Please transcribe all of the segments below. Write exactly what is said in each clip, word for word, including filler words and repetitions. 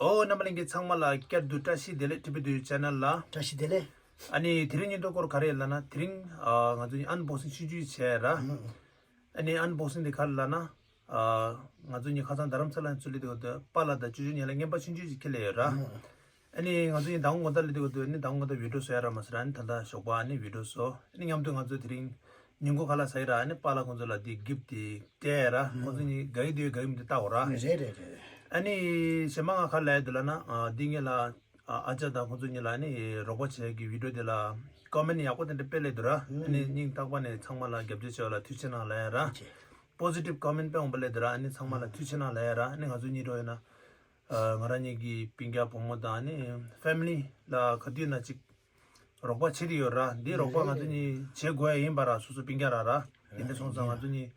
ཨོ། རྣམ་པ་ལྷན་རྒྱས་ཚང་མ་ལ་བསྐྱར་དུ་བཀྲ་ཤིས་བདེ་ལེགས། ཊི་བི་དུ་ཆེ་ནལ་ལ། བཀྲ་ཤིས་བདེ་ལེགས། ཨ་ནི་དེ་རིང་ཉིན་ཐོ་སྐོར་ག་རེ་ལབ་ན། དེ་རིང་ཨ་ང་ཚོ་ཨན་བོག་སིང་ཆུང་ཆུང་བྱས་ར། ཨ་ནི་ཨན་བོག་སིང་དེ་ག་རེ་ལབ་ན། ཨ་ང་ཚོ་གཉིས་ཁ་སང་རྡ་རམ་ས་ལ་ནས་ཚུར་སླེབས་དུས་སྐབས་དུ་པཱ་ལགས་དང་ཅོ་ཅོ་གཉིས་ལ་རྔན་པ་ཆུང་ཆུང་ཅིག་ཁྱེར་སླེབས་ཡོད་ར། ཨ་ནི་ང་ཚོ་གཉིས་མདང་དགོང་དག་སླེབས་དུས་སྐབས་དུ་ཨ་ནི་མདང་དགོང་དག་བི་ཌིའོ་བཟོ་ཡ་རག་མ་སོང་ར། ཨ་ནི་ད་ལྟ་ཞོགས་པ་ཨ་ནི་བི་ཌིའོ་བཟོ། ཨ་ནི་མཉམ་དུ་ང་ཚོ་དེ་རིང་ཉིན་གུང་ཁ་ལག་ཟ་ཡི་ར། ཨ་ནི་པཱ་ལགས་ཁོང་ཚོ་ལ་དེ་གིཕ་ཊི་དེ་སྤྲད་ཡ་ར། ཁོང་ཚོ་གཉིས་དགའ་ཡི་འདུག་དགའ་ཡི་མི་འདུག་ལྟ་འོ་ར། རེད་རེད་རེད། ཨ་ནི་གཞན་མ་ང་ག་རེ་ལབ་ཡ་འདུག་ལབ་ན། ཨ་འདི་ངེད་ལ་ཨ་ཨ་ཅག་དང་ཁོང་ཚོ་གཉིས་ལ་ཨ་ནི་རོགས་པ་བྱེད་ཡ་གི་བི་ཌིའོ་དེ་ལ་ཀོ་མེན་ཊི་ཡག་པོ་དེ་འདྲ་སྤེལ་སླེབས་འདུག་ར། ཨ་ནི་སྙིང་ཐག་པ་ནས་ཚང་མ་ལ་རྒྱབ་སྐྱོར་བྱས་པ་ལ་ཐུགས་རྗེ་གནང་ལབ་ཡ་ར། པོ་ཟི་ཊིབ་ཀོ་མེན་ཊི་དཔེ་འོང་པ་སླེབས་འདུག་ར། ཨ་ནི་ཚང་མ་ལ་ཐུགས་རྗེ་གནང་ལབ་ཡ་ར། ཨ་ནི་ང་ཚོ་གཉིས་འགྲོ་ཡོད་ན། ཨ་ང་རང་གཉིས་ཀྱི་སྤུན་ཀྱག་བུ་མོ་དང་ཨ་ནི་ཕེ་མི་ལི་ལ་ག་དུས་ན་ཅིག་རོགས་པ་བྱེད་དེ་ཡོད་ར། འདི་རོགས་པ་ང་ཚོ་གཉིས་བྱེད་དགོས་ཡ་ཡིན་པ་ར། སོ་སོ་སྤུན་ཀྱག་ར་ར། དེ་འདྲ་སོང་ཙང་ང་ཚོ་གཉིས་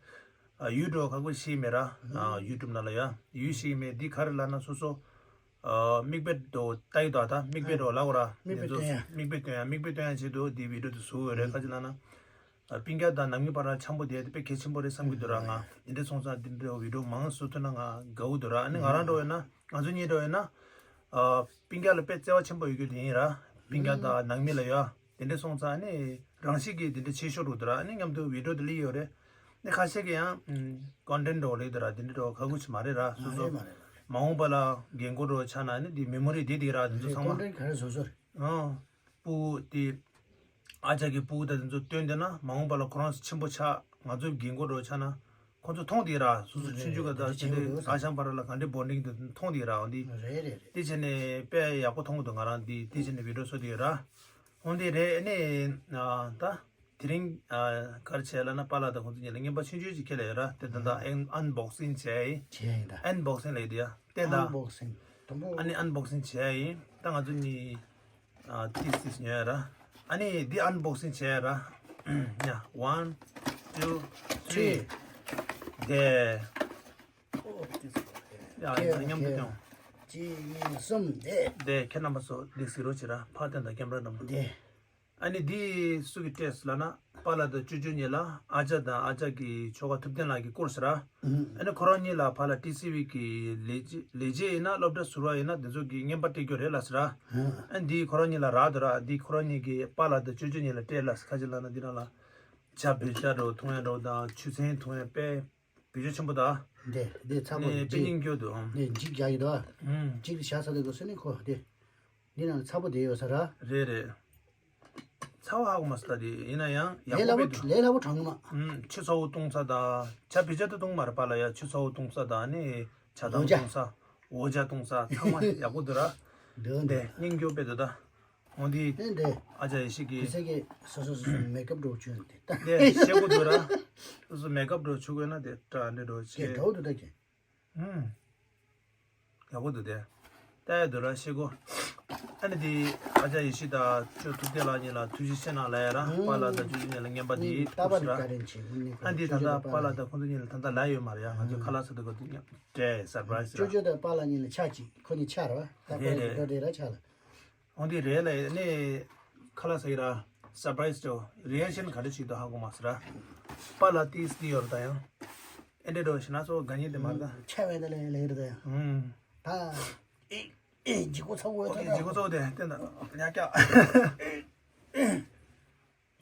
ཨ་ཡུལ་འགྲོ་ཁག་པོ་ཞིག་མེད་ར། ཨ་ཡུ་ཊུབ་ནང་ལ་ཡ་ཡུལ་ཞིག་མེད། འདི་ག་རེ་ལབ་ན་སོ་སོ་ཨ་མིག་དཔེ་འགྲོ་ལྟ་ཡི་དོ། ད་མིག་དཔེ་འགྲོ་ལབ་དགོས་ར། མིག་དཔེ་སྟོན་ཡ། མིག་དཔེ་སྟོན་ཡ། མིག་དཔེ་སྟོན་ཡ་ཆེད་དུ་འདི་བི་ཌིའོ་དེ་བཟོ་དགོས་རེད། ག་ཅི་ལབ་ན། ཨ་སྤུན་ཀྱག་དང་ནང་མི་བར་ལ་འཆམ་པོ་བསྡད་དེ་དཔེ་གལ་ཆེན་པོ་རེད་བསམ་གྱི་འདུག་ར་ང་། དེ་འདྲ་སོང་ཙང་དེ་འདྲ་བི་ཌིའོ་མང་བཟོ་ཐུབ་ན་ང་དགའ་བོ་འདུག་ར། ཨ་ནི་ང་རང་འགྲོ་ཡོད་ན། ང་ཚོ་གཉིས་འགྲོ་ཡོད་ན། ཨ་སྤུན་ཀྱག་ལ་དཔེ་བརྩེ་བ་ཆེན་པོ་ཡོད་རྒྱུ་དེ་ཡིན་ར། སྤུན་ཀྱག་དང་ནང་མི་ལ་ཡ། དེ་འདྲ་སོང་ཙང་ཨ་ནི་རང་བཞིན་གྱིས་དེ་འདྲ་བྱེད་ཤོར་འགྲོ་འདུག་ར། ཨ་ནི་མཉམ་དུ་བི་ཌིའོ་དེ་སླེབས་ཡོད་རེད། ཨ་ནི་ཁ་ཤས་ཀྱིས་ཡང་ཀོན་ཊེན་ཊི་འདྲ་བོ་ལབ་འདུག་ར། དེ་འདྲ་འདྲ་བོ་ཁག་པོ་ཞིག་མ་རེད་ར། སོ་སོ་མ་འོངས་པ་ལ་རྒན་གོག་འདྲ་བོ་ཆགས་ན་ཨ་ནི་དེ་མེ་མོ་རི་བསྡད་བསྡད་ར། དེ་ཚོ་ཚང་མ། ཀོན་ཊེན་ཊི་ག་རེ་བཟོ་བཟོ་རེད། ཨ། སྤུ་གུ་དེ། ཨ་ཅག་གི་སྤུ་གུ་དང་དེ་ཚོ་བཏོན་བསྡད་ན་མ་འོངས་པ་ལ་ཁོ་རང་ཚོ་ཆེན་པོ་ཆགས། ང་ཚོ་རྒན་གོག་འདྲ་བོ་ཆགས་ན་ཁོ་ཚོ་མཐོང་བསྡད་ར། སོ་སོ་ཆུང་ཆུང་ག་ད་དེ་འདྲའི་ཨ་ཞང་བར་ལ་ག་འདྲའི་བོན་ཌིང་དེ་མཐོང་བསྡད་ར། འོ་འདི་རེད་རེད་རེད། དེ་བྱས་ནས་དཔེ་ཡག་པོ་མཐོང་གི་འདུག་ང་རང་འདི་དེ་བྱས་ནས་བི་ཌིའོ་བཟོ་བསྡད་ཡོད་ར། འོ་འདི་རེད། ཨ་ནི་ཨ་ད་དེ་རིང་ཨ་ག་རེ་བྱས་ལབ་ན་པཱ་ལགས་དང་ཁོང་ཚོ་གཉིས་ལ་རྔན་པ་ཆུང་ཆུང་ཅིག་ཁྱེར་སླེབས་ཡོད་ར། དེ་ད་ལྟ་ཨན་ཨན་བོག་སིང་བྱས་ཡིན། བྱས་ཡིན་ད། ཨན་བོག་སིང་ལབ་ཡོད་དེ་ཡ། བསྟན་ད། ཨན་བོག་སིང་། དང་པོ། ཨ་ནི་ཨན་བོག་སིང་བྱས་ཡིན། ད་ང་ཚོ་གཉིས། ཨ་ཏིས་ཏིས་ཉོས་ར། ཨ་ནི་འདི་ཨན་བོག་སིང་བྱས་ར། ཡ། ཝན། ཊུ། ཐི་རི། དེ། ཨོ་ཏིས། ཡ། ཡ། མཉམ་དུ་སྟོན། གཅིག་གཉིས་གསུམ། དེ། དེ་ཁྱེད་རྣམ་པ་ཚོ་འདི་གཟིགས་རོགས་བྱེད་ར། ཕར་སྟོན་དང་ཀེམ་ར་འགྲམ་དུ། དེ། ཨ་ནི་འདི་སུ་གིས་སྤྲད་ལབ་ན། པཱ་ལགས་དང་ཅོ་ཅོ་གཉིས་ལ་ཨ་ཅག་དང་ཨ་ཅག་གི་ཁྱོ་ག་ཐུབ་བསྟན་ལགས་ཀྱིས་བསྐུར་ཟེར་ར། ཨ་ནི་ཁོ་རང་གཉིས་ལ་ཕར་ལ་ཊི་སི་ཝི་གི་ལས་བྱེད་ལས་བྱེད་ཡིན་ན་སློབ་གྲྭ་ཟུར་བ་ཡིན་ན་དེ་ཚོ་གི་རྔན་པ་སྤྲད་རྒྱུ་རེད་ལབ་ཟེར་ར། ཨ་ནི་འདི་ཁོ་རང་གཉིས་ལ་རག་འདུག་ར། འདི་ཁོ་རང་གཉིས་ཀྱིས་པཱ་ལགས་དང་ཅོ་ཅོ་གཉིས་ལ་སྤྲད་ལབ་ཟེར། ག་ཅི་ལབ་ན་འདི་ནང་ལ་ཇ་བེ་ཇ་འདྲ་བོ་འཐུང་ཡ་འདྲ་བོ་དང་ཆུ་ཚན་འཐུང་ཡ་དཔེ་བེད་སྤྱོད་ཆེན་པོ་ད། འདི་འདི་ཚ་པོ་ནས་དཔེ་སྙིང་རྗེ་སྐྱོ་འདུག་ཨང་། འདི་འཇིགས་རྒྱག་གི་འདུག་ཨ། ཨང་། འཇིགས་བཞག་ས་དེ་གོ་སོ་ནི་ཁོ་འདི། འདི་ནང་ཚ་པོ་དེ་ཡོད་ས་ར། རེད་རེད། ཚ་བ་ཧ་གོ་མ་སོང་ད་དེ། ཡིན་ན་ཡང་ཡག་ལས་སླ་པོ་པོ་དཔེ་འདུག་ལས་སླ་པོ་དྲང་གི་མ། ཨུམ། ཆུ་ཚ་བོ་བཏུང་ས་དང་། ཇ་བེ་ཇ་དེ་བཏུང་མ་རེད་པཱ་ལགས་ཡ། ཆུ་ཚ་བོ་བཏུང་ས་དང་ནི་ཇ་དམ་འོ་ཇ། བཏུང་ས། འོ་ཇ་བཏུང་ས་ཚང་མ་ཡག་པོ་འདུག་ར། འདུག་འདི་འདུག་སྙིང་སྐྱོ་དཔེ་འདུག་ད། འོ་འདི། ཨེ་འདི། ཨ་ཅག་ཡེ་ཤེས་ཀྱིས། དེ་ཚེ་གི་སོ་སོ་སོ་སོ་མེག་ཨབ་འདྲ་བོ་བྱོས་ཏེ་ད། འདི་ཤེས་དགོས་འདུག་ར། སོ་སོ་མེག་ཨབ་འདྲ་བོ་བྱུག་དགོས་ན་དེ་སྐྲ་འདི་འདྲ་བོ་ཀྱེ་བྱས། འདྲ་བོ་འདུག་ད་ཀྱེ། ཨུམ། ཡག་པོ་འདུག་དེ། ལྟ་ཡ་འདུག་ར་ཤེས་གོ། ཨ་ནི་དེ་ཨ་ཅག་ཡེ་ཤེས་དང་ཅོ་ཐུབ་བསྟན་ལགས་གཉིས་ལ་ཐུགས་རྗེ་ཆེ་གནང་ལབ་ཡ་ར། ཨུམ། པཱ་ལགས་དང་ཅོ་ཅོ་གཉིས་ལ་རྔན་པ་དེ་ཨུམ། ཏག་པ་བསྐུར་རེད། ཟེར་ར། བཀའ་དྲིན་ཆེ། ཨུམ། ཨ་ནི་ད་ལྟ་པཱ་ལགས་དང་ཁོང་ཚོ་གཉིས་ལ་ད་ལྟ་ལབ་ཡོད་མ་རེད་ཡ། ང་ཚོ་ཨུམ། ཁ་ལག་ཟ་དུས་སྐབས་དེ་སྤྲད་སར་པ་རའི་སི་ར། ཅོ་ཅོ་དང་པཱ་ལགས་གཉིས་ལ་ཆ་གཅིག་ཁོ་གཉིས་ཆ་ར་བ། ཏག་པ་རེད་རེད། རེད་ར་ཆ་ལ། འོ་འདི་རེད་ལ་ནི། ཁ་ལག་ཟ་གི་ར། སར་པ་རའི་སི་ཅོ། རི་ཨེག་ཤན་ག་འདྲ་ཞིག་འདུག་ཧ་གོ་མ་སོང་ར། པཱ་ལགས་ཏིས་ཏི་ཡོད་རེད་ད་ཡང་། ཨེ་འདྲ་འགྲོ་ཞིག་ན་ཚོ་དགའ་ཉེ་དེ་མ་རེད་ད། ཆ་བས་ད་ལས་ལས་རེད་ད་ཡང་། ཨུམ། ད། ཨེ་ཨེ་ལྗིད་ཁོག་ཚ་བོ་ཡོད་ད་ད། ལྗིད་ཁོག་ཚ་བོ་དེ་བསྟན་ད་ཉག་ཀྱག་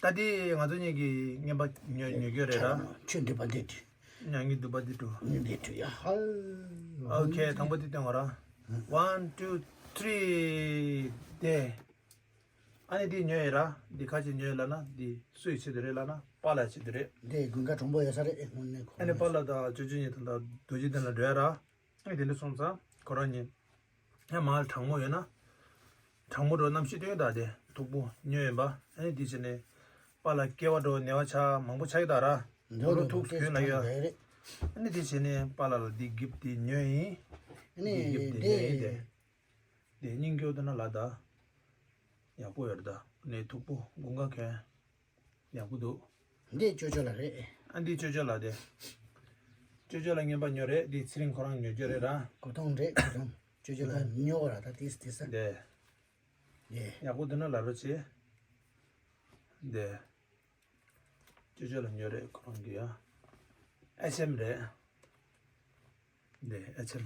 ད་དེ་ང་ཚོ་གཉིས་ཀྱིས་རྔན་པ་ཉོ་ཉོ་རྒྱུ་རེད་ར། ཆུ་འདུས་པ་འདི་དུས། ཉང་གི་འདུས་པ་འདི་དུ། འདི་དུས་ཡ་ཧལ། ཨོ་ཁེ། དང་པོ་འདི་སྟོན་གོ་ར། ཝན་ཊུ་ཐི་རི། དེ། ཨ་ནི་འདི་ཉོས་ཡོད་ར། འདི་ཁ་ཅིག་ཉོས་ལབ་ན་འདི་སུའི་ཆེད་དུ་རེད་ལབ་ན་པཱ་ལགས་ཆེད་དུ་རེད། འདི་དགུན་ཁ་གྲང་པོ་ཡོད་ས་རེད་ཨེ་དངོས་གནས་ཁོ། ཨ་ནི་པཱ་ལགས་དང་ཅོ་ཅོ་གཉིས་ད་ལྟ་རྡོ་རྗེ་གདན་ལ་འགྲོ་ཡ་ར། ཨ་ནི་དེ་འདྲ་སོང་ཙང་ཁོ་རང་གཉིས། ཡང་མར་གྲང་མོ་ཡོད་ན། གྲང་མོ་འགྲོ་གནམ་གཤིས་སྟོན་ད་དེ་མཐུག་པོ་ཉོས་ཡིན་པ། ཨ་ནི་དེ་བྱས་ནས་པཱ་ལགས་སྐྱེ་བ་འགྲོ་ནད་པ་ཆགས་མང་པོ་ཆགས་ཀྱི་ད་ར། འགྲོ་འགྲོ་ཐུག་སྐྱོན་ལ་ཡོད། ཨ་ནི་དེ་བྱས་ནས་པཱ་ལགས་ལ་འདི་གིཕ་ཊི་དེ་ཉོས་ཡིན། ཨ་ནི་འདི་གིཕ་ཊི་དེ་ཉོས་ཡིན་དེ། དེ་སྙིང་སྐྱོ་དུ་ན་ལ་ད། ཡག་པོ་ཡོད་རེད་ད། ནས་མཐུག་པོ་དགུན་ཁ་གྱོན། ཡག་པོ་འདུག་འདི་ཅོ་ཅོ་ལ་རེད། ཨ་འདི་ཅོ་ཅོ་ལ་དེ། ཅོ་ཅོ་ལ་རྔན་པ་ཉོ་རེད། འདི་ཚེ་རིང་ཁོ་རང་ཉོ་རྒྱུ་རེད་ར། གོ་ཐོང་རེད་གོ་ཐོང་། ཅོ་ཅོ་ལ་ཉོ་བ་ར་ད་ཏིས་ཏིས་ས། དེ། དེ། ཡག་པོ་འདུག་ན་ལབ་རོགས་བྱེད། དེ། ཅོ་ཅོ་ལ་ཉོ་རེད་ཁོ་རང་གི་ཡ། ཨེཆ་ཨེམ་རེད། འདི་ཨེཆ་ཨེམ།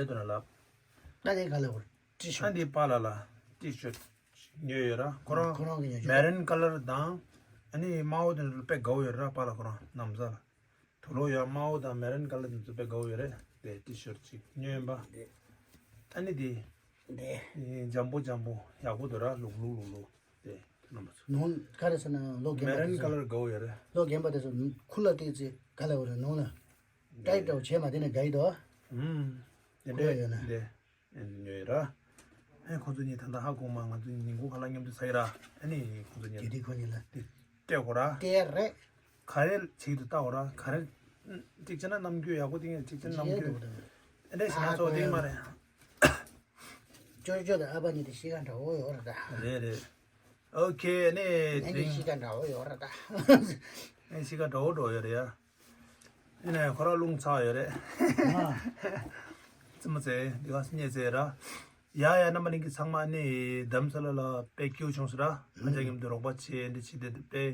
མེད་དུ་ན་ལབ། ད་དེ་ག་ལ་བར་ཏི་ཤོ། ད་འདི་པཱ་ལགས་ལ་ཏི་ཤོ་ཉོས་ཡོད་ར། ཁོ་རང་ཁོ་རང་གི་ཉོས་ཡོད། མེ་རན་ཀ་ལར་དང་། ཨ་ནི་དམར་པོ་དེ་ཚོ་དཔེ་དགའ་བོ་ཡོད་ར། པཱ་ལགས་ཁོ་རང་ནམ་ཟ་ལ། དུག་ལོག་ཡ་དམར་པོ་དང་མེ་རན་ཀ་ལར་དེ་ཚོ་དཔེ་དགའ་བོ་ཡོད་རེད། དེ་ཏི་ཤོ་ཅིག་ཉོས་ཡིན་པ། ཨ་ནི་དེ། འདི། ཨེ། འཇམ་པོ་འཇམ་པོ་ཡག་པོ་འདུག་ར། ལུག་ལུག་ལུག་ལུག་དེ་ཁྱེད་རྣམ་པ་ཚོ། ནང་ག་རེ་ཟེར་ན་ལོ་རྒན་པ་མེ་རན་དེ་ཚོ། ཀ་ལར་དགའ་བོ་ཡོད་རེད། ལོ་རྒན་པ་དེ་ཚོ་ཁུ་ལ་ཏི་ཙི་ག་ལ་བོ་རེད་ནང་ལ། ཀྲའི་འདྲ་བོ་བྱས་མ་དེ་ནས་དགའ་ཡི་དོ། ཨུམ། དེ་འདྲ་འདྲ་ཡོད་ན། དེ་ཉོས་ཡོད་ར། ཨེ་ཁོང་ཚོ་གཉིས་ད་ལྟ་ཧ་གོ་མ། ང་ཚོ་ཉིན་གུང་ཁ་ལག་མཉམ་དུ་ཟ་ཡི་ར། ཨ་ནི་ཁོང་ཚོ་གཉིས་དེ་དེ་ཁོ་གཉིས་ལ་དེ་སྤྲད་དགོས་ར། དེ་རེད། ག་རེ་བྱེད་དུ་ལྟ་བ་ར། ག་རེ། གཅིག་བྱས་ན་རྣམ་འགྱུར་ཡག་པོ་དེ་ངས་གཅིག་བྱས་ན་རྣམ་འགྱུར། ཨེ་འདྲ་ཞིག་ན་ཚོགས་དེ་མ་རེད། ཅོ་ཅོ་དང་ཨ་ཕ་གཉིས་དེ་གཤིས་ཀ་འདྲ་བོ་ཡོད་རེད་ད། རེད་རེད། ཨོ་ཁེ་ནས་ངས་དེ་གཤིས་ཀ་འདྲ་བོ་ཡོད་རེད་ད། ངས་གཤིས་ཀ་འདྲ་བོ་འགྲོ་ཡོད་རེད་ཡ། ཨེ་ནས་ཁོ་རང་རླུང་ཚ་ཡོད་རེད། ཙི་མ་ཚེ་འདི་ག་སྙེ་ཚེ་ར། ཡ་ཡ་རྣམ་པ་གླིང་གི་ཚང་མ་ནི་རྡ་རམ་ས་ལ་ལ་དཔེ་སྐྱིད་པོ་བྱུང་སོང་ར། ཨ་ཅག་མཉམ་དུ་རོགས་པ་བྱེད་འདི་བྱེད་དེ་དཔེ་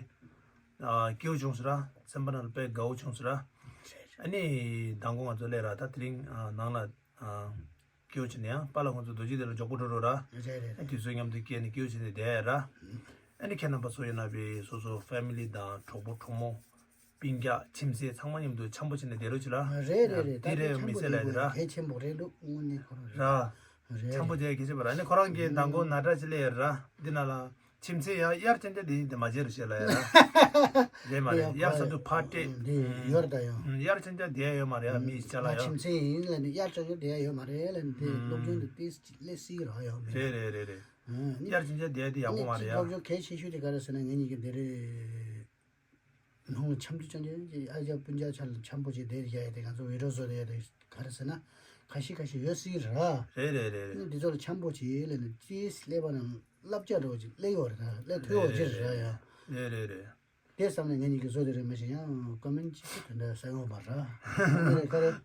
སྐྱིད་པོ་བྱུང་སོང་ར། སེམས་པ་ནང་ལ་དཔེ་དགའ་བོ་བྱུང་སོང་ར། ཨ་ནི་མདང་དགོང་ང་ཚོ་སླེབས་ར། ད་དེ་རིང་ནང་ལ་སྐྱིད་པོ་བྱས་ནས་ཡང་པཱ་ལགས་ཁོང་ཚོ་རྡོ་རྗེ་གདན་ལ་མགྱོགས་པོ་འགྲོ་འགྲོ་ར། རེད་རེད། ཨ་དུས་ཚོད་མཉམ་དུ་སྐྱེལ་ནས་སྐྱིད་པོ་བྱས་ནས་བསྡད་ཡ་ར། ཨ་ནི་ཁྱེད་རྣམ་པ་ཚོ་ཡིན་ན་བའི་སོ་སོ་ཕེ་མི་ལི་དང་གྲོགས་པོ་གྲོགས་མོ། སྤུན་ཀྱག་ཁྱིམ་མཚེས་ཚང་མ་མཉམ་དུ་འཆམ་པོ་བྱས་ནས་བསྡད་རོགས་བྱེད་ར། རེད་རེད་རེད། དེ་རེད་མི་ཚེ་ལ་རེད་ར། གལ་ཆེན་པོ་རེད་འདུག་དངོས་གནས་ཁོ་རང་རེད། ར། རེད། འཆམ་པོ་བྱས་གལ་ཆེན་པོ་ར། ཨ་ནི་ཁོ་རང་གིས་མདང་དགོང་ནཱ་ཊ་ཅིག་སླེབས་ཡོད་ར། འདི་ན་ལ་ཁྱིམ་མཚེས་ཡང་དབྱར་ཅན་ཅན་དེ་ཡིན་དེ་མ་བརྗེད་རུ་བྱེད་ལ་ཡ་ར། རེད་མ་རེད། དབྱར་ས་དུ་ཕར་སྤྲད། འདི་ཡོད་ར་ད་ཡང་། དབྱར་ཅན་ཅན་བསྡད་ཡ་ཡོད་མ་རེད་ཡ། མི་ཅ་ལག་ཡ། ཁྱིམ་མཚེས་ཡིན་ལ་ནི་དབྱར་ཅན་ཅན་བསྡད་ཡ་ཡོད་མ་རེད་ལ་ནི་དེ་སློབ་སྦྱོང་དུ་ཏིས་ཅིག་སླེབས་སྲིད་ར་ཡོད་མེད། རེད་རེད་རེད་རེད། དབྱར་ཅན་ཅན་བསྡད་ཡ་དེ་ཡག་པོ་མ་རེད་ཡ། སློབ་སྦྱོང་གལ་ཆེ་ཤོས་དེ་ག་རེ་ཟེར་ན་ངེད་གཉིས་ཀྱི་འདི་རེད། ནང་ལ་འཆམ་རྒྱུ་ཅན་ཅན་གྱི་ཨ་ཅག་སྤུན་ཀྱག་ཆ་ལ་འཆམ་པོ་ཅིག་བསྡད་ཡ་དེ་ང་ཚོ་བི་ཌིའོ་བཟོ་བསྡད་ཡ་དེ་ག་རེ་ཟེར་ན། ཁ་ཤས་ཁ་ཤས་ཡོད་སྲིད་ར། རེད་རེད་རེད་རེད། ནི་འདི་ཚོ་ལ་འཆམ་པོ་ཅིག་ལས་ནི་ཅིས་སླེབས་པ་ན་བསླབ་བྱ་འདྲ་བོ་ཅིག་སླེབས་ཡོད་རེད་ད། སླེབས་ཐུབ་ཡོད་ཅིག་རེད་ཡ། རེད་རེད་རེད། དེ་བསམ་ནས་ངེད་གཉིས་ཀྱིས་བཟོ་དེ་རེད། མ་གཞི་ཡང་ཀོ་མེན་གཅིག་པོ་དེ་འདྲ་གསན་ཡོད་མ་ར།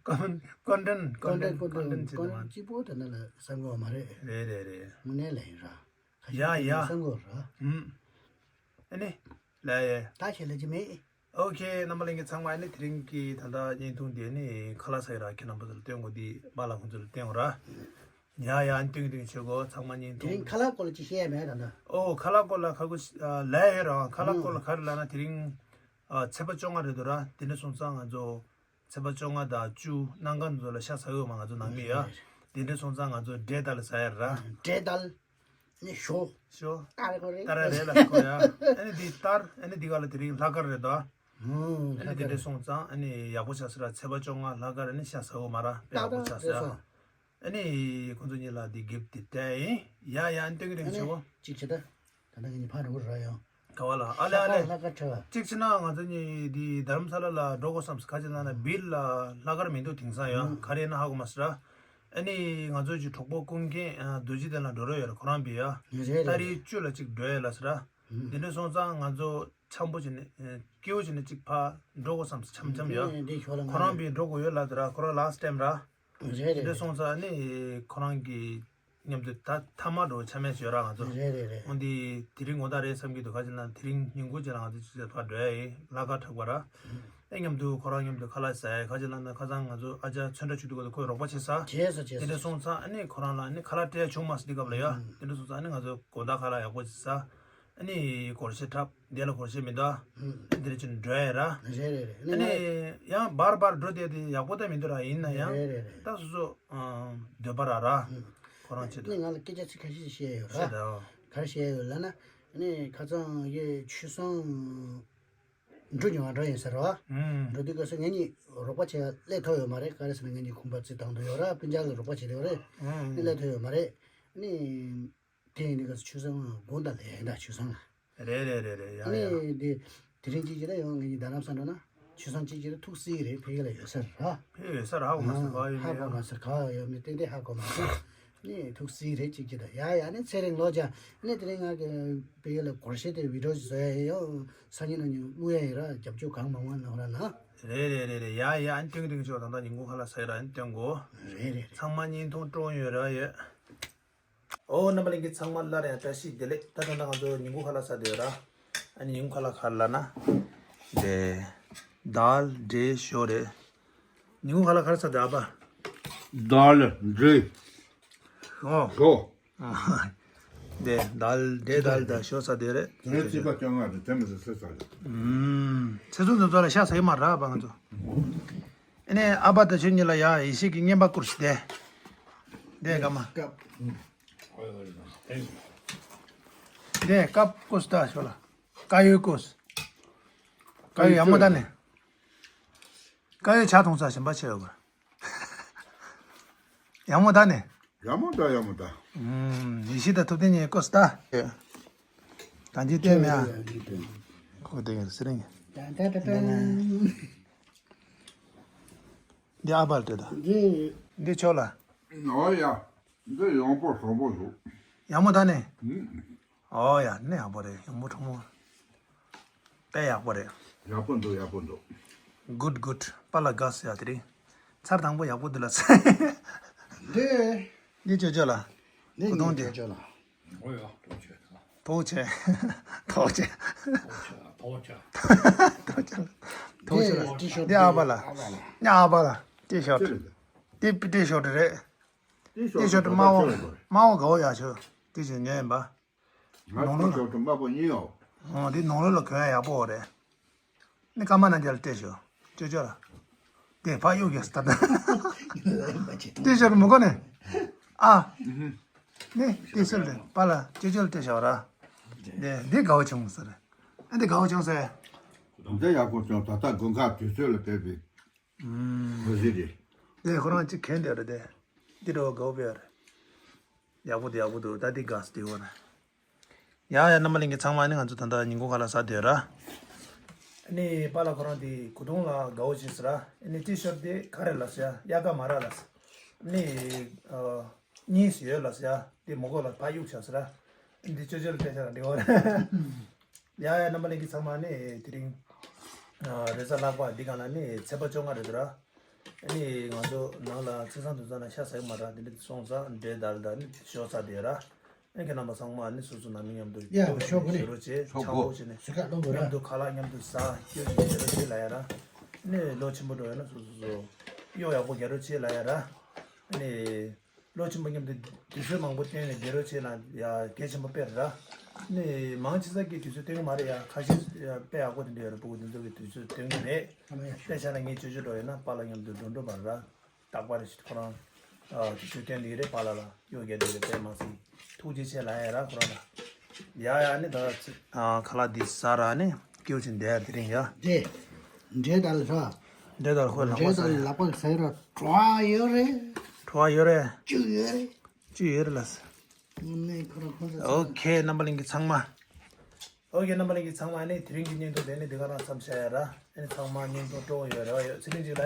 ཀོ་མེན་ཀོན་ཊེན་ཀོན་ཊེན་ཀོན་ཊེན་ཀོན་ཊེན་ཅིག་དེ་མ་གཅིག་པོ་དེ་འདྲ་ལ་གསན་ཡོད་མ་རེད། རེད་རེད་རེད། དངོས་གནས་ལ་ཡིན་ར། ཁ་ཤས་ཡ་ཡ་གསན་ཡོད་ར། ཨུམ། ཨ་ནི། ལ་ཡ། ད་ཁྱེད་ལ་ཅི་མེད། ཨོ་ཁེ། རྣམ་པ་ལྷན་རྒྱས་ཚང་མ། ཨ་ནི་དེ་རིང་གི་ད་ལྟ་བརྙན་ཐུང་འདི་ནི་ཁ་ལག་ཟ་ཡི་ར། ཁྱེད་རྣམ་པ་ཚོ་ལ་སྟོན་དགོས་འདི་པཱ་ལགས་ཁོང་ཚོ་ལ་སྟོན་དགོས་ར། ཡ་ཡ། ཨ་ནི་སྟོན་གྱི་སྟོན་གྱི་བྱེད་དགོས། ཚང་མ་བརྙན་ཐུང་། དེ་རིང་ཁ་ལག་སྐོར་ལ་ཅི་བཤད་ཡ་མེད་ད་ལྟ། ཨོ་ཁ་ལག་སྐོར་ལ་ཁ་ཁུ་ལ་ཡ་ར། ཁ་ལག་སྐོར་ལ་ག་རེ་ལབ་ན་དེ་རིང་ཚེས་པ་བཅོ་ལྔ་རེད་འདུག་ར། དེ་འདྲ་སོང་ཙང་ང་ཚོ་ཚེས་པ་བཅོ་ལྔ་དང་བཅུ་གནམ་གང་ཚོ་ལ་ཤ་ཟ་འོས་མ། ང་ཚོ་ནང་མི་ཡ། དེ་འདྲ་སོང་ཙང་ང་ཚོ་འབྲས་དལ་ཟ་ཡ་ར། འབྲས་དལ། ནི་ཞོ། ཞོ། ཏར་ཁོ་རེད། ཏར་རེད་ལ་ཁོ་ཡ། ཨ་ནི་འདི་ཏར། ཨ་ནི་འདི་ག་ལ་དེ་རིང་ལྷག་དཀར་རེད་དོ། ཨ་ནི་དེ་འདྲ་སོང་ཙང་ཨ་ནི་ཡག་པོ་ཆགས་སི་ར། ཚེས་པ་བཅོ་ལྔ་ལྷག་དཀར། ཨ་ནི་ཤ་ཟ་འོས་མ་ར། དཔེ་ཡག་པོ་ཆགས་སི་ར། ཨ་ནི་ཁོང་ཚོ་གཉིས་ལ་འདི་གིབ་ཏི་དེ་སྟེར་ཡིན། ཡ་ཡ། ཨ་ནི་སྟོན་གྱི་རིང་ཆེ་བོ། གཅིག་བྱེད་ད། ད་ལྟ་ངེད་གཉིས་ཕར་འགྲོ་ར་ཡོང་། ག་བ་ལ། ཨ་ལེ་ཨ་ལེ། ལྷག་དཀར་ཁྲ་བ། གཅིག་བྱས་ན་ང་ཚོ་གཉིས་འདི་རྡ་རམ་ས་ལ་ལ་འགྲོ་དགོས་བསམ་སི། ག་ཅི་ལབ་ན་བིར་ལ་ལྷག་དཀར་མི་འདུག་དེང་སང་ཡ། ག་རེ་ཡིན་ན་ཧ་གོ་མ་སི་ར། ཨ་ནི་ང་ཚོ་གི་གྲོགས་པོ་ཀུན་མཁྱེན་རྡོ་རྗེ་གདན་ལ་འགྲོ་རོགས་ཡོད་ར། ཁོ་རང་བིར་ཡ། རེད་རེད། ཏ་རིག་བཅུ་ལ་གཅིག་འགྲོ་ཡ་ལ་སི་ར། འདི་འདྲ་སོང་ཙང་ང་ཚོ་འཆམ་པོ་བྱས་ནས་སྐྱིད་པོ་བྱས་ནས་གཅིག་ཕར་འགྲོ་དགོས་བསམ་སི། འཆམ་འཆམ་ཡ། འདི་འདི་ཞོར་ལ་ཁོ་རང་བིར་འགྲོ་དགོས་ཡོད་ལ་སི་ར། ཁོ་རང་ལཱསི་ཊི་ཊེམ་ར། རེད་རེད། དེ་འདྲ་སོང་ཙང་ནི་ཁོ་རང་གི་མཉམ་དུ་ད་མཐའ་མ་འགྲོ་ཆ་མེད་བྱོས་ར་ང་ཚོ། རེད་རེད་རེད། འོན་ཏེ་དེ་རིང་ངོ་ཐག་རེད་བསམ་གྱི་འདུག་ག་ཅི་ལབ་ན་དེ་རིང་ཉིན་གུང་རྗེས་ལ་ང་ཚོ་ཅིག་ཅར་ཕར་འགྲོ་ཡ་ཡིན། ལྷག་དཀར་བྲག་པ་ར། ཨེ་མཉམ་དུ་ཁོ་རང་མཉམ་དུ་ཁ་ལག་ཟ་ཡ། ག་ཅི་ལབ་ན་ཁ་སང་ང་ཚོ་ཨ་ཅག་ཚོན་ཁྲ་ཆུ་དུ་ག་དུ་ཁོས་རོགས་པ་བྱེད་ས། བྱས་སོ་བྱས་སོ། དེ་འདྲ་སོང་ཙང་ཨ་ནི་ཁོ་རང་ལ་ཨ་ནི་ཁ་ལག་སྤྲད་ཡ་བྱུང་མ་སོང་དེ་སྐབས་ལ་ཡ། དེ་འདྲ་སོང་ཙང་ཨ་ནི་ང་ཚོ་དགོང་དག་ཁ་ལག་ཡག་པོ་ཅིག་ཟ། ཨ་ནི་སྒོར་གཞས་འཁྲབ། དེ་ལ་སྒོར་གཞས་མི་འདུག་ཨ། ཨ་འདིར་ཅིག་འགྲོ་ཡ་ར། རེད་རེད་རེད། ཨ་ནི་ཡང་བར་བར་འགྲོ་བསྡད་དེ་ཡག་པོ་ད་མི་འདུག་ར། ཡིན་ན་ཡང་རེད་རེད་རེད། ད་སོ་སོ་འདོད་པ་ར་ར། ཁོ་རང་ཆེད་དུ། ཨ་ནི་ང་ལ་སྐད་ཆ་ཚིག་ཁ་ཤས་ཤིག་བཤད་ཡོད་ར། བཤད་དང་། ག་རེ་བཤད་ཡོད་ལབ་ན། ཨ་ནི་ཁ་སང་ངས་ཆུ་སྲང་འགྲོ་མྱོང་བ་འགྲོ་ཡིན་ཟེར་ར་བ། འགྲོ་དུས་སྐབས་སུ་ངེད་གཉིས་རོགས་པ་བྱེད་སླེབས་ཐུབ་ཡོད་མ་རེད། ག་རེ་ཟེར་ན་ངེད་གཉིས་ཁང་པ་རྩིག་བཏང་འདུག་ཡོད་ར། སྤུན་ཀྱག་ལ་རོགས་པ་བྱེད་དུ་ཡོད་རེད། ཨ་ནི་སླེབས་ཐུབ་ཡོད་མ་རེད། ཨ་ནི། དེ་ཡིན་དུས་སྐབས་སུ་ཆུ་སྲང་དགོང་དག་ལས་ཡིན་ད་ཆུ་སྲང་ལ། རེད་རེད་རེད་རེད། ཡ་ཡ། ཨ་ནི་དེ་དེ་རིང་གཅིག་གཅིག་ལ་ཡང་ངེད་ཀྱི་རྡ་རམ་ས་འགྲོ་ན་ཆུ་སྲང་གཅིག་གཅིག་ལ་ཐུག་སྲིད་རེད། ཕ་གི་ལ་ཡོད་ས་རེད་ར། ཕ་གི་ཡོད་ས་རེད། ཧ་གོ་མ་སོང་། ག་ཡོད་མེད་ཡོད། ཧ་གོ་མ་སོང་། ག་ཡོད་མེད་ཏན་ཏན་ཧ་གོ་མ་སོང་། ཨ་ནི་ཐུག་སྲིད་རེད་གཅིག་གཅིག་ད། ཡ་ཡ། ཨ་ནི་ཚེ་རིང་ལོ་བརྒྱ། ཨ་ནི་དེ་རིང་ང་གི་ཕ་གི་ལ་སྒོར་གཞས་དེ་བི་ཌིའོ་ཞིག་བཟོ་ཡ་ཡིན། ཡང་སང་ཉིན་གནངས་ཉིན་བླུག་ཡ་ཡིན་ར། རྒྱབ་སྐྱོར་གང་མང་མང་གནང་ར་ན། རེད་རེད་རེད་རེད། ཡ་ཡ། ཨ་ནི་སྟོན་གྱི་སྟོན་གྱི་ཆོག་ད་ལྟ་ཉིན་གུང་ཁ་ལག་ཟ་ཡི་ར། ཨ་ནི་སྟོན་དགོས། རེད་རེད་རེད། ཚང་མ་བརྙན་ཐུང་བཀྲོངས་ཡོད་ར་ཡོད། ཨོ་རྣམ་པ་ལྷན་རྒྱས་ཚང་མ་སླར་ཡང་བཀྲ་ཤིས་བདེ་ལེགས། ད་ད་ལྟ་ང་ཚོ་ཉིན་གུང་ཁ་ལག་ཟ་བསྡད་ཡོད་ར། ཨ་ནི་ཉིན་གུང་ཁ་ལག་ག་རེ་ལབ་ན། དེ། དཱལ་འབྲས་ཞོ་རེད། ཉིན་གུང་ཁ་ལག་ག་རེ་ཟ་བསྡད་ཨ་ཕ། དཱལ་འབྲས་ཨོ། ཞོ། དེ་དཱལ་འབྲས་དཱལ་དང་ཞོ་ཟ་བསྡད་རེད། དེ་རྩིས་པ་བཅོ་ལྔ་རེད། དེ་མི་ཟ་ཟེར་ས་རེད། ཨུམ། ཚེ་སྲོག་འདི་ཚོ་ལ་ཤ་ཟ་གི་མ་རེད་ཨ་ཕ་ང་ཚོ། ཨ་ནི་ཨ་ཕ་དང་ཁྱོད་གཉིས་ལ་ཡ་ཡེ་ཤེས་ཀྱི་རྔན་པ་བསྐུར་ཞིག་དེ། དེ་ག་མ། སྐབས། དེ་སྐབས་བསྐུར་ཞིག་ད་ཞོ་ལ། དཀར་ཡོལ་བསྐུར་ཞིག་དཀར་ཡོལ་ཡག་མོ་ད་ནི། དཀར་ཡོལ་ཇ་འཐུང་ས་གཞན་པ་ཆེ་ཡོད་པ། ཡག་མོ་ད་ནི། ཡག་མོ་ད་ཡག་མོ་ད། ཨུམ། ཡེ་ཤེས་དང་ཐུབ་བསྟན་གཉིས་བསྐུར་ཞིག་ད། ད་འདི་ལྟོས་མེད་ཨ། ཁོ་དེ་ག་ཟེར་རེད། ད་ད་ད་ད། འདི་ཨ་ཕར་སྤྲད་དང་། འདི། འདི་ཆོག་ལ། ཨོ་ཡ། འདི་ཡང་པོ་བཟང་པོ་འདུག་ཡག་མོ་ད་ནི། ཨུ། ཨོ་ཡ་ནི་ཡག་པོ་རེད། ཡང་པོ་གྲང་མོ། དཔེ་ཡག་པོ་རེད། ཡག་པོ་འདུག་ཡག་པོ་འདུག Good, good. པཱ་ལགས་དགའ་སོང་ཡ་དེ་རིང་། ཚར་དང་པོ་ཡག་པོ་འདུག་ལ། འདི། འདི་ཅོ་ཅོ་ལ། འདི་གོ་ཐོང་འདི། ཅོ་ཅོ་ལ། ཨོ་ཡ་ཐུགས་རྗེ་ཆེ། ཐུགས་རྗེ་ཆེ། ཐུགས་རྗེ་ཆེ། ཐུགས་རྗེ་ཆེ། ཐུགས་རྗེ་ཆེ། འདི་ཨ་ཕ་ལ། འདི་ཨ་ཕ་ལ། ཏི་ཤོ་ཊི། འདི་ཏི་ཤོ་ཊི་རེད། ཏི་ཤོ་ཊི་དམར་པོ། དམར་པོ་དགའ་པོ་ཡག་ཤོས། ཏི་ཤོ་ཊི་ཉོས་ཡིན་པ། ང་ཏི་ཤོ་ཊི་དམར་པོ་གཉིས་ཡོད། ཨོ་དེ་ནང་ལོགས་ལ་གོན་ཡག་པོ་རེད། ནི་ཀརྨ་རྣམ་རྒྱལ་ལ་སྤྲད་ཤོག་ཅོ་ཅོ་ལ། དེ་ཕ་གཡུག་གི་ད་ལྟ། ཏི་ཤོ་ཊི་མི་དགོས་ནས། ཨ། ནི་ཏི་ཤོ་ཊི་དེ་པཱ་ལགས་ཅོ་ཅོ་ལ་སྤྲད་ཤོག་ར། དེ་འདི་དགའ་པོ་བྱུང་ཟེར། ཨ་འདི་དགའ་པོ་བྱུང་ཟེར། འདི་ཡག་པོ་བྱུང་། ད་ལྟ་དགུན་ཁ་དུས་ཚོད་ལ་བལྟས་པའི། ཨུམ། གོ་གཟི་རེད། དེ་ཁོ་རང་གཅིག་གྱོན་བསྡད་རེད་དེ། འདི་འདྲ་བོ་དགའ་པོ་ཡོད་རེད། ཡག་པོ་འདུག་ཡག་པོ་འདུག་ད་འདི་དགའ་སྟེ་ཡོད་རེད། ཡ་ཡ་རྣམ་པ་ལྷན་རྒྱས་ཚང་མ་ནི་ང་ཚོ་ད་ལྟ་ཉིན་གུང་ཁ་ལག་ཟ་བསྡད་ར། ཨ་ནི་པཱ་ལགས་ཁོ་རང་དེ་གོས་ཐུང་ལ་དགའ་པོ་བྱས་ཟེར་ར། ཨ་ནི་ཏི་ཤོ་ཊི་དེ་ག་རེ་ལབ་ཟེར་ཡ། དབྱར་ཁ་མ་རག་ལབ་ཟེར། ཨ་ནི་ཨ་གཉིས་ཤིག་ཡོད་ལབ་ཟེར་ཡ། དེ་མི་དགོས་ལབ་ཕར་གཡུག་བཞག་ཟེར་ར། ཨ་ནི་འདི་ཅོ་ཅོ་ལ་སྤྲད་བཞག་ར་འགྲིག་པ་རེད། ཡ་ཡ་རྣམ་པ་ལྷན་རྒྱས་ཚང་མ་ནི་དེ་རིང་ཨ་རེས་གཟའ་ལྷག་པ་འདི་སྒང་ལ་ནི་ཚེས་པ་བཅོ་ལྔ་རེད་འདུག་ར། ཨ་ནི་ང་ཚོ་ནང་ལ་ཚེས་བཟང་དུས་བཟང་ལ་ཤ་ཟ་གི་མ་རེད། འདི་འདྲ་སོང་ཙང་འབྲས་དང་ནི་ཞོ་ཟ་བསྡད་ཡོད་ར། ཨ་ཁྱེད་རྣམ་པ་ཚང་མ་ནི་སོ་སོ་ནང་མི་མཉམ་དུ་ཡ་ཞོགས་པ་ནི་བཞེས་རོགས་བྱེད། ཆོག་ཆང་པོ་བྱས་ནས་སུ་ཁ་ལོ་བོ་ར་མཉམ་དུ་ཁ་ལག་མཉམ་དུ་ཟ་སྐྱོ་ཅིག་བཞེས་རོགས་བྱེད་ལབ་ཡ་ར། ཨ་ནི་ལོ་ཆེན་པོ་འགྲོ་ཡོད་ན་སོ་སོ་སོ་གཡོག་ཡག་པོ་རྒྱག་རོགས་བྱེད་ལབ་ཡ་ར། ཨ་ནི། ལོ་ཆེན་པོ་མཉམ་དུ་དུས་ཚོད་མང་པོ་བཏོན་ནས་བསྡད་རོགས་བྱེད་ལ་ཡ་གལ་ཆེན་པོ་དཔེ་རེད་ར། ནི་མང་ཆེ་ས་ཀྱིས་དུས་ཚོད་བཏོན་གི་མ་རེད་ཡ། ཁ་ཤས་ཡ་དཔེ་ཡག་པོ་དེ་འདྲ་ཡོད་རེད། ཕྲུ་གུ་དེ་ཚོ་གིས་དུས་ཚོད་བཏོན་གི་རེད། དཔེ་བཞག་ན་ངས་ཅོ་ཅོ་འགྲོ་ཡོད་ན་པཱ་ལགས་མཉམ་དུ་འགྲོ་འགྲོ་བར་ར། རྟག་པར་ཁོ་རང་ཨ་དུས་ཚོད་བཏོན་བསྡད་ཀྱི་རེད། པཱ་ལགས་ལ་གཡོག་རྒྱག་བསྡད་ཀྱི་རེད། དཔེ་མ་སྲིད་ཐུགས་རྗེ་ཆེ་ལབ་ཡ་ར་ཁོ་རང་ལ། ཡ་ཡ་ནི་ད་ཨ་ཁ་ལག་འདི་ཟ་ར་ནི་སྐྱོ་ཅིག་བསྡད་ཡ་དེ་རིང་ཡ། འདྲེ། འདྲེ་དང་ལ་ཧྲ། འདྲེ་དང་ཁོའི་ལག་པ་འདྲེ་ཟ་དང་ཡ། ལག་པ་ཟ་ཡ་ར་བྲོ་བ་ཡོད་རེད། བྲོ་བ་ཡོད་རེད། བཅུད་ཡོད་རེད། བཅུད་ཡོད་རེད་ལ། ནི་ཁོ་རང་ཁོང་ཚོ་ཨོ་ཁེ་རྣམ་པ་ལྷན་རྒྱས་ཚང་མ། ཨོ་ཁེ་རྣམ་པ་ལྷན་རྒྱས་ཚང་མ་ནི་དེ་རིང་གི་བརྙན་ཐུང་དེ་ནི་འདི་ག་རང་མཚམས་བཞག་ཡ་ར། ཨ་ནི་ཚང་མ་བརྙན་ཐུང་སྤྲོ་བོ་ཡོད་རེ་བ་ཡོད། ཚེ་རིང་ཅིག་ལ་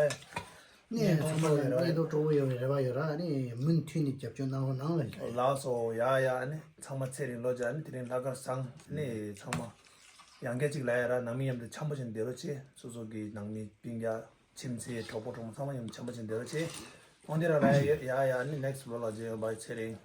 ཡ། ནས་ཚང་མ་ལ་བརྙན་ཐུང་སྤྲོ་བོ་ཡོད་པའི་རེ་བ་ཡོད་ར། ཨ་ནི་མུ་མཐུད་ནས་རྒྱབ་སྐྱོར་གནང་རོགས་གནང་ལ་ཞུ། ལགས་སོ། ཡ་ཡ། ཨ་ནི་ཚང་མ་ཚེ་རིང་ལོ་བརྒྱ། ཨ་ནི་དེ་རིང་ལྷག་དཀར་བཟང་། ཨ་ནི་ཚང་མ་ཡང་བསྐྱར་ཅིག་ལ་ཡ་ར། ནང་མི་མཉམ་དུ་འཆམ་པོ་བྱས་ནས་བསྡད་རོགས་བྱེད། སོ་སོ་གི་ནང་མི་སྤུན་ཀྱག་ཁྱིམ་མཚེས་གྲོགས་པོ་གྲོགས་མོ་ཚང་མ་མཉམ་དུ་འཆམ་པོ་བྱས་ནས་བསྡད་རོགས་བྱེད། འོན་ཏེ་ར་ལ་ཡ་ཡ་ཡ། ཨ་ནི་next vlog ལ་མཇལ་ཡོང་། བའི་ཚེ་རིང་།